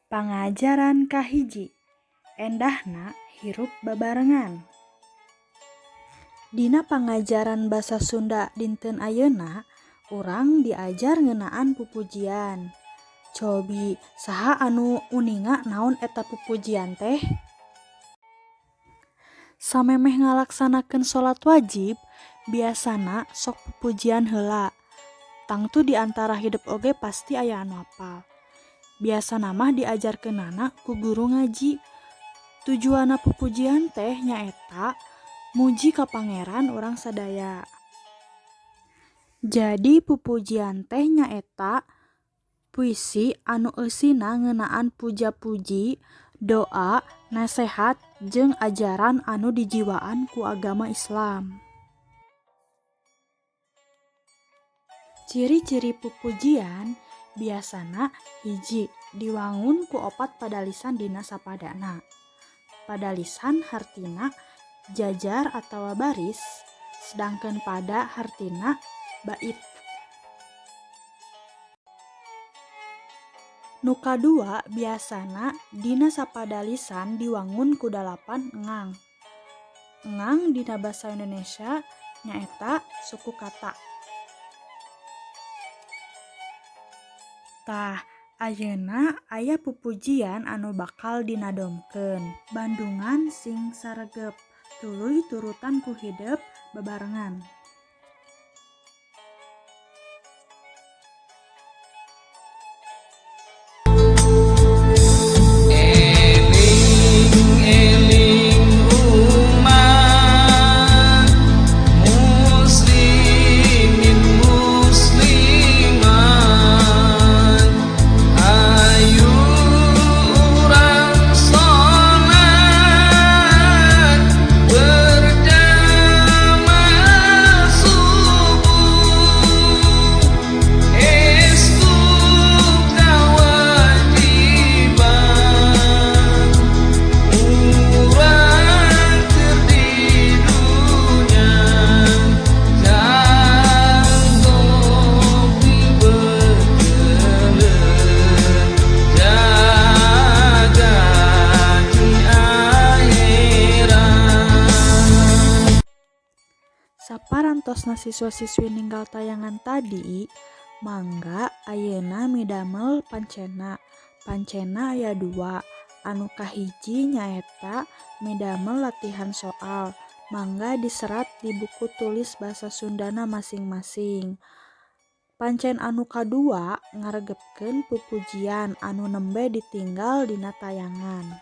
Pangajaran kahiji, endahna hirup babarengan. Dina pangajaran basa Sunda dinten ayeuna, urang diajar ngeunaan pupujian. Cobi saha anu uninga naon eta pupujian teh? Samemeh ngalaksanakeun salat wajib, biasana sok pupujian heula. Tangtu di antara hidep oge pasti aya anu apal. Biasana mah diajarkeunana ku guru ngaji. Tujuanna pupujian teh nyaeta muji ka Pangeran urang sadaya. Jadi pupujian teh nyaeta puisi anu eusina ngeunaan puja-puji, doa, nasehat jeung ajaran anu dijiwaan ku agama Islam. Ciri-ciri pupujian biasana hiji diwangun ku opat padalisan dina sapadana. Padalisan hartina jajar atawa baris, sedangkeun pada hartina bait. Nu kadua biasana dina sapadalisan diwangun ku dalapan engang. Engang dina basa Indonesia nyaeta suku kata. Tah, ayeuna aya pupujian anu bakal dinadomkeun. Bandungan sing saregep, tuluy turutan ku hidep babarengan. Eling-eling umat muslimin muslimat, ayo urang salat berjamaah subuh, estu kewajiban urang keur di dunya, kanggo pibekeleun jaga di akhirat. Saparantosna siswa-siswi ninggal tayangan tadi, mangga ayeuna midamel pancena. Pancena aya dua, anu kahiji nyaeta midamel latihan soal, mangga diserat di buku tulis basa Sundana masing-masing. Pancen anu kadua ngaregepkeun pupujian anu nembe ditinggal dina tayangan.